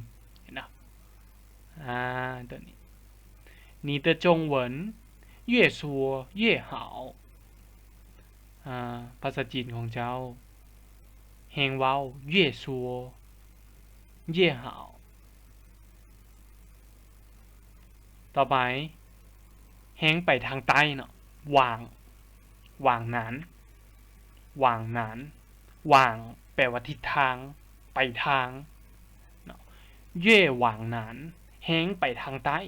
ເຫັນເນາະ. ອາ ຕົວນີ້ 你的中文越说越好 ອາ ພາສາຈີນຂອງເຈົ້າ ແຮງເວົ້າ 越说越好. ຕໍ່ໄປ ແຮງໄປທາງໃຕ້ເນາະ 往 往南 往南 往 ແປວ່າທິດທາງ ໄປທາງເນາະ. 越往南 ແຮງໄປທາງໃຕ້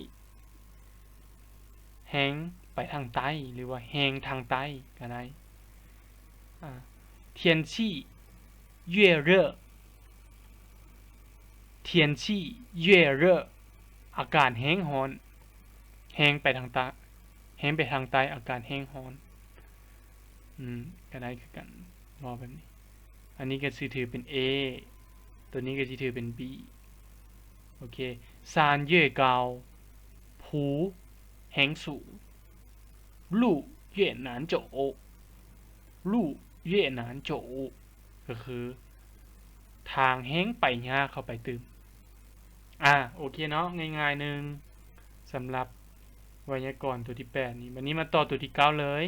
ແຮງໄປທາງໃຕ້ ຫຼືວ່າແຮງທາງໃຕ້ກໍໄດ້. ອາ 天气越热 天气越热 ອາກາດແຮງຮ້ອນ ແຮງໄປທາງໃຕ້ ແຮງໄປທາງໃຕ້ ອາກາດແຮງຮ້ອນ ອືມ ກໍໄດ້ຄືກັນ ເວົ້າແບບນີ້. ອັນນີ້ກໍຊິຖືເປັນ A ຕົວນີ້ກໍຊິຖືເປັນ B. ໂອເຄ 山越高 ພູແຮງສູງ 路越难走 路越难走 ກໍຄືທາງແຮງໄປຍາກເຂົ້າໄປຕື່ມ. ອາ ໂອເຄເນາະ ງ່າຍໆໜຶ່ງ ສຳລັບໄວຍາກອນຕົວທີແປດນີ້. ບັດນີ້ມາຕໍ່ຕົວທີເກົ້າເລີຍ.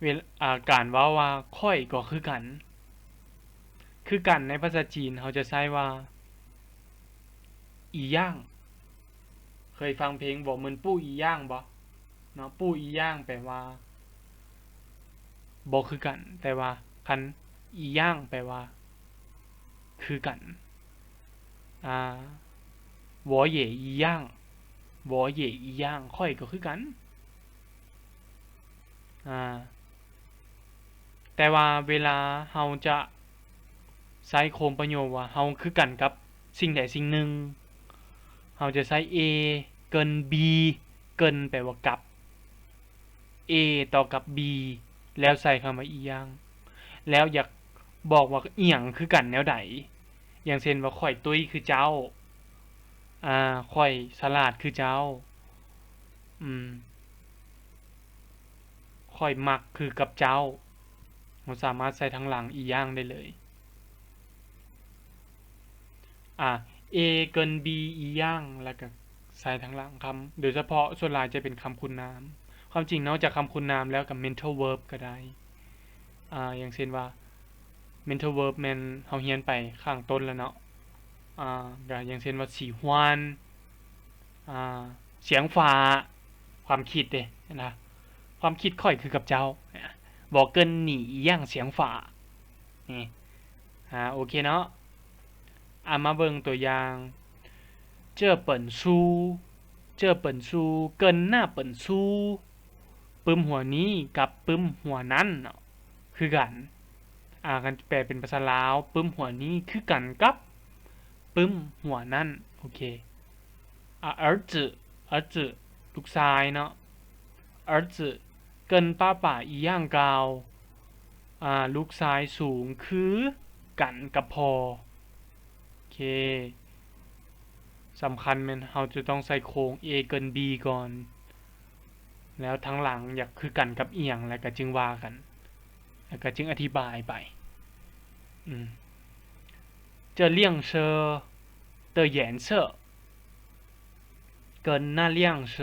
ເວລາ ອາ ການເວົ້າວ່າຂ້ອຍກໍຄືກັນ ຄືກັນໃນພາສາຈີນເຮົາຈະໃຊ້ວ່າ 一样. ເຄີຍຟັງເພງບໍ່ เหมือน不一样 ບໍ່ເນາະ? 不一样 ແປວ່າບໍ່ຄືກັນ ແຕ່ວ່າຄັນ一样 ແປວ່າຄືກັນ. ອາ 我也一样 我也一样 ຂ້ອຍກໍຄືກັນ. ອາ ແຕ່ວ່າເວລາເຮົາຈະໃຊ້ໂຄງປະໂຫຍກວ່າເຮົາຄືກັນກັບສິ່ງໃດສິ່ງໜຶ່ງ ເຮົາຈະໃຊ້ A ເກີນ B ເກີນແປວ່າກັບ A ຕໍ່ກັບ B ແລ້ວໃສ່ຄຳວ່າ 一样 ແລ້ວຢາກບອກວ່າອີ່ຫຍັງຄືກັນແນວໃດ ຢ່າງເຊັ່ນວ່າ ຂ້ອຍຕຸ້ຍຄືເຈົ້າ ອາ ຂ້ອຍສະຫຼາດຄືເຈົ້າ ອືມ ຂ້ອຍມັກຄືກັບເຈົ້າ ເຮົາສາມາດໃສ່ທາງຫຼັງ 一样 ໄດ້ເລີຍ. ອາ A ເກີນ B 一样 ແລ້ວກໍໃສ່ທາງຫຼັງຄຳ ໂດຍສະເພາະສ່ວນຫຼາຍຈະເປັນຄຳຄຸນນາມ. ຄວາມຈິງນອກຈາກຄຳຄຸນນາມແລ້ວກໍ mental verb ກໍໄດ້ ອາ ຢ່າງເຊັ່ນວ່າ mental verb ແມ່ນເຮົາຮຽນໄປຂ້າງຕົ້ນແລ້ວເນາະ ອາ ກໍຢ່າງເຊັ່ນວ່າ 喜欢 ອາ 想法 ຄວາມຄິດເດ້ນະ ຄວາມຄິດຂ້ອຍຄືກັບເຈົ້າ 我跟你一样想法 ນີ້ ອາ ໂອເຄເນາະ. ອາ ມາເບິ່ງຕົວຢ່າງ 这本书 这本书 跟那本书 ປຶ້ມຫົວນີ້ກັບປຶ້ມຫົວນັ້ນເນາະ ຄືກັນ. ອາ ຄັນແປເປັນພາສາລາວ ປຶ້ມຫົວນີ້ຄືກັນກັບປຶ້ມຫົວນັ້ນ. ໂອເຄ ອາ 儿子 儿子 ລູກຊາຍເນາະ 儿子 跟爸爸一样高 ອາ ລູກຊາຍສູງຄືກັນກັບພໍ່. ໂອເຄ ສຳຄັນແມ່ນເຮົາຈະຕ້ອງໃສ່ໂຄງ A ເກີນ B ກ່ອນ ແລ້ວທາງຫຼັງຢາກຄືກັນກັບອີ່ຫຍັງ ແລ້ວກໍຈຶ່ງວ່າກັນ ແລ້ວກໍຈຶ່ງອະທິບາຍໄປ. ອືມ 这辆车的颜色 跟那辆车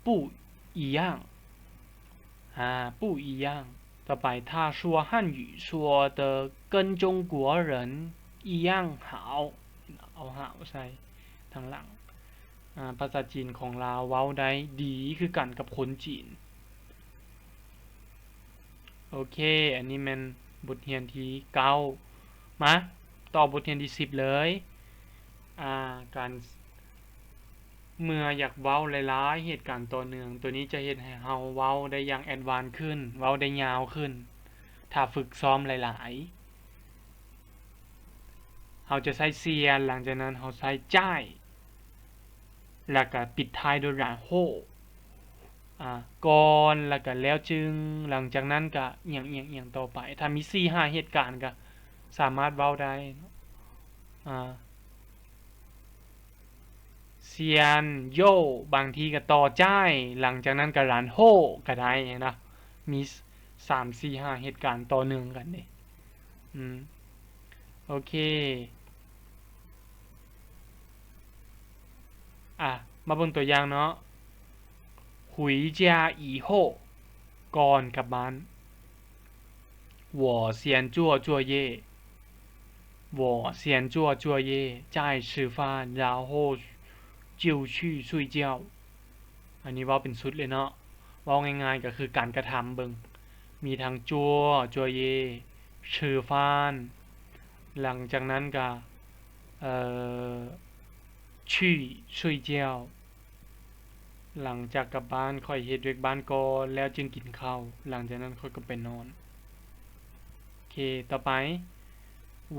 不一样 ອາ 不一样. ຕໍ່ໄປ 他说汉语说得跟中国人一样好 ເອົາ 好 ໃສ່ທາງຫຼັງ ອາ ພາສາຈີນຂອງລາວເວົ້າໄດ້ດີຄືກັນກັບຄົນຈີນ. ໂອເຄ ອັນນີ້ແມ່ນບົດຮຽນທີເກົ້າ. ມາຕໍ່ບົດຮຽນທີສິບເລີຍ. ອາ ການ ເມື່ອຢາກເວົ້າຫຼາຍໆ ເຫດການຕໍ່ເນື່ອງ ໂຕນີ້ຈະເຮັດໃຫ້ເຮົາເວົ້າໄດ້ຢ່າງແອດວານຂຶ້ນ ເວົ້າໄດ້ຍາວຂຶ້ນ ຖ້າຝຶກຊ້ອມຫຼາຍໆ. ເຮົາຈະໃຊ້ เซียน ຫຼັງຈາກນັ້ນເຮົາໃຊ້ จ้าย ແລ້ວກະປິດທ້າຍດ້ວຍ 然后 ອາ ກ່ອນ ແລ້ວກະ แล้วจึງ ຫຼັງຈາກນັ້ນກະ ອີ່ຫຍັງ ອີ່ຫຍັງ ອີ່ຫຍັງຕໍ່ໄປ. ຖ້າມີສີ່ຫ້າເຫດການກະສາມາດເວົ້າໄດ້. ອາ 先有 ບາງທີກະຕໍ່ 再 ຫຼັງຈາກນັ້ນກະ 然后 ກະໄດ້ນະ. ມີສາມ ສີ່ ຫ້າເຫດການຕໍ່ເນື່ອງກັນເດ້. ອືມ ໂອເຄ. ອາ ມາເບິ່ງຕົວຢ່າງເນາະ. 回家以后 ກ່ອນກັບບ້ານ. 我先做作业 我先做作业 再吃饭 然后就去睡觉. ອັນນີ້ເວົ້າເປັນຊຸດເລີຍເນາະ. ເວົ້າງ່າຍໆ ກໍຄືການກະທຳເບິ່ງ ມີທັງ 做作业 吃饭 ຫຼັງຈາກນັ້ນກະ ເອີ 去睡觉 ຫຼັງຈາກກັບບ້ານ ຂ້ອຍເຮັດວຽກບ້ານກ່ອນ ແລ້ວຈຶ່ງກິນເຂົ້າ ຫຼັງຈາກນັ້ນຂ້ອຍກໍໄປນອນ. ໂອເຄ ຕໍ່ໄປ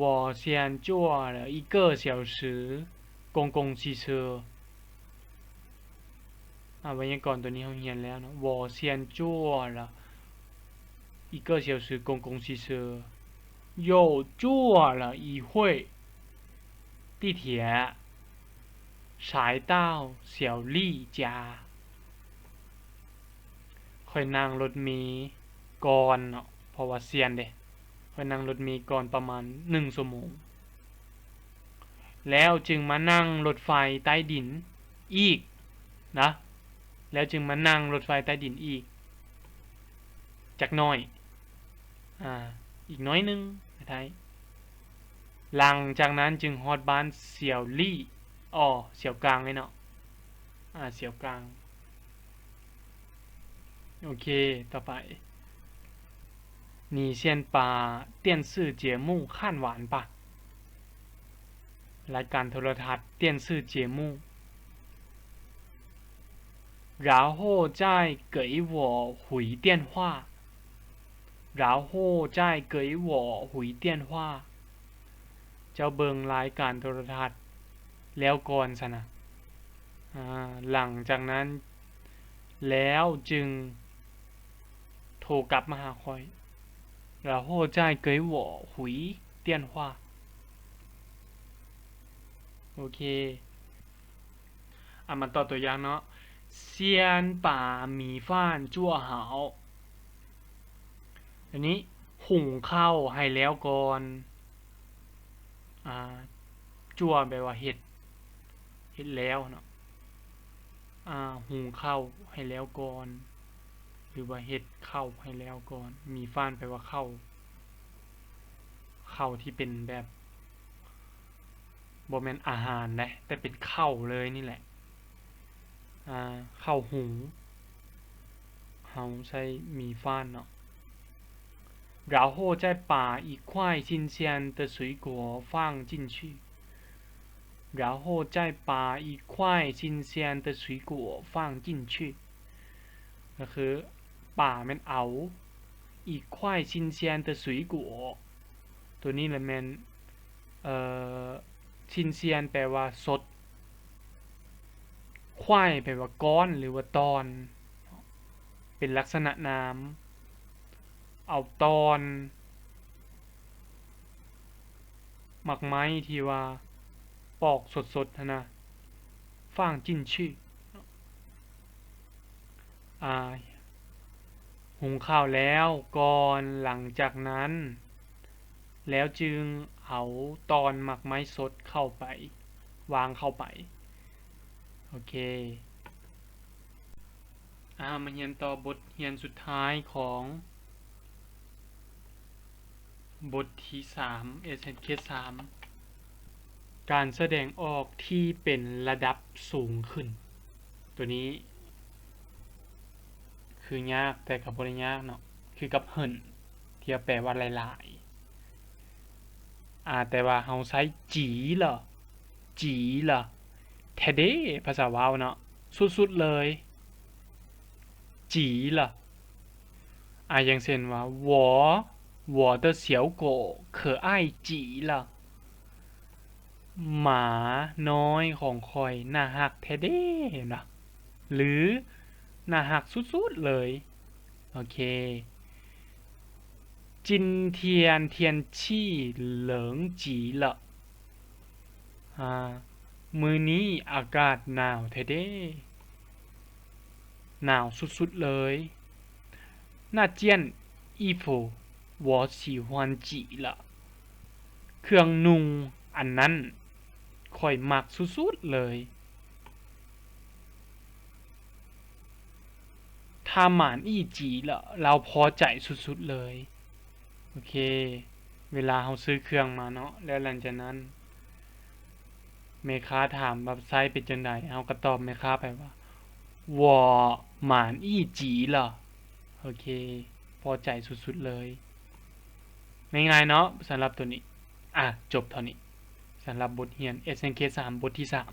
我先坐了一个小时公共汽车 ອາ ໄວຍາກອນໂຕນີ້ເຮົາຮຽນແລ້ວເນາະ. 我先坐了一个小时公共汽车 又坐了一会地铁 才到小丽家. ຂ້ອຍນັ່ງລົດເມກ່ອນເນາະ ເພາະວ່າ 先 ເດ້. ຂ້ອຍນັ່ງລົດເມກ່ອນປະມານໜຶ່ງຊົ່ວໂມງ ແລ້ວຈຶ່ງມານັ່ງລົດໄຟໃຕ້ດິນອີກນະ ແລ້ວຈຶ່ງມານັ່ງລົດໄຟໃຕ້ດິນອີກຈັກໜ້ອຍ ອາ ອີກໜ້ອຍໜຶ່ງໄດ້. ຫຼັງຈາກນັ້ນຈຶ່ງຮອດບ້ານ 小丽 ອໍ 小港 ເນາະ ອາ 小港. ໂອເຄ ຕໍ່ໄປ 你先把电视节目看完吧 ລາຍການໂທລະທັດ 电视节目 然后再给我回电话 然后再给我回电话 ເຈົ້າເບິ່ງລາຍການໂທລະທັດແລ້ວກ່ອນຊັ້ນນະ ອາ ຫຼັງຈາກນັ້ນແລ້ວຈຶ່ງໂທກັບມາຫາຂ້ອຍ 然后再给我回电话 ໂອເຄ. ອາ ມາຕໍ່ຕົວຢ່າງເນາະ 先把米饭做好 ອັນນີ້ ຫຸງເຂົ້າໃຫ້ແລ້ວກ່ອນ ອາ 做 ແປວ່າເຮັດ ເຮັດແລ້ວເນາະ ອາ ຫຸງເຂົ້າໃຫ້ແລ້ວກ່ອນ ຫຼືວ່າເຮັດເຂົ້າໃຫ້ແລ້ວກ່ອນ. 米饭 ແປວ່າເຂົ້າ ເຂົ້າທີ່ເປັນແບບ ບໍ່ແມ່ນອາຫານເດ້ ແຕ່ເປັນເຂົ້າເລີຍນີ້ແຫຼະ ອາ ເຂົ້າຫຸງ ເຮົາໃຊ້米饭ເນາະ 然后再把一块新鲜的水果放进去 然后再把一块新鲜的水果放进去 ກໍຄື 把 ແມ່ນເອົາ 一块新鲜的水果 ໂຕນີ້ລະແມ່ນ ເອີ 新鲜 ແປວ່າສົດ 块 ແປວ່າກ້ອນ ຫຼືວ່າຕອນ ເປັນລັກສະນະນາມ ເອົາຕອນ ໝາກໄມ້ທີ່ວ່າປອກສົດໆຫັ້ນນະ 放进去 ອາ ຫຸງເຂົ້າແລ້ວກ່ອນ ຫຼັງຈາກນັ້ນ ແລ້ວຈຶ່ງເອົາຕອນໝາກໄມ້ສົດເຂົ້າໄປ ວາງເຂົ້າໄປ. ໂອເຄ ອາ ມາຮຽນຕໍ່ບົດຮຽນສຸດທ້າຍຂອງບົດທີສາມ ເອສເອັສເຄສາມ ການສະແດງອອກທີ່ເປັນລະດັບສູງຂຶ້ນ. ໂຕນີ້ຄືຍາກ ແຕ່ກໍບໍ່ໄດ້ຍາກເນາະ ຄືກັບເຫິນ ທີ່ວ່າແປວ່າຫຼາຍໆ ອາ ແຕ່ວ່າເຮົາໃຊ້ 极了 极了 ແທ້ເດ້ ພາສາລາວເນາະ ສຸດໆເລີຍ 极了 ອາ ຢ່າງເຊັ່ນວ່າ 我 我的小狗可爱极了 ອ ໝານ້ອຍຂອງຂ້ອຍໜ້າຮັກແທ້ເດ້ ເຫັນບໍ່? ຫຼື ໜ້າຮັກສຸດໆເລີຍ. ໂອເຄ. 今天天气冷极了. ອາ ມື້ນີ້ອາກາດໜາວແທ້ເດ້. ໜາວສຸດໆເລີຍ. 那件衣服我喜欢极了. ເຄື່ອງນຸ່ງອັນນັ້ນ ຂ້ອຍມັກສຸດໆເລີຍ. 他满意极了. ລາວພໍໃຈສຸດໆເລີຍ. ໂອເຄ ເວລາເຮົາຊື້ເຄື່ອງມາເນາະ ແລ້ວຫຼັງຈາກນັ້ນ ແມ່ຄ້າຖາມວ່າໃຊ້ເປັນຈັ່ງໃດ ເຮົາກໍຕອບແມ່ຄ້າໄປວ່າ 我满意极了. ໂອເຄ ພໍໃຈສຸດໆເລີຍ. ງ່າຍໆເນາະ ສຳລັບໂຕນີ້. ອາ ຈົບເທົ່ານີ້ ສຳລັບບົດຮຽນ ເອສເອັນເຄ ສາມ ບົດທີສາມ.